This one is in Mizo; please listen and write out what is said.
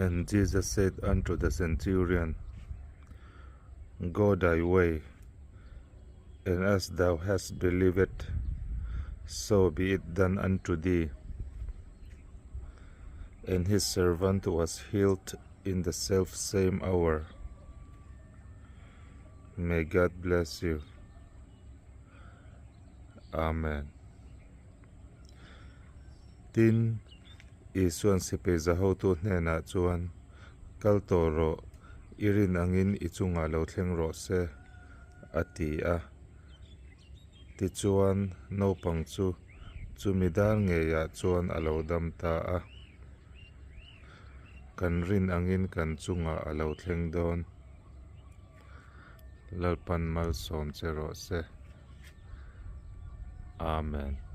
And Jesus said unto the centurion, Go thy way, and as thou hast believed, so be it done unto thee. And his servant was healed in the selfsame hour. May God bless you. Amen. Tin, Isuan sipai za hotu hnenah chuan, Kal tawh rawh, i rin angin i chungah lo thleng rawh se, a ti a. Tichuan, naupang chu chumi dar ngeiah chuan a lo dam ta a. Kan rin angin kan chungah a lo thleng dawn. Lalpan malsawm che rawh se. Amen.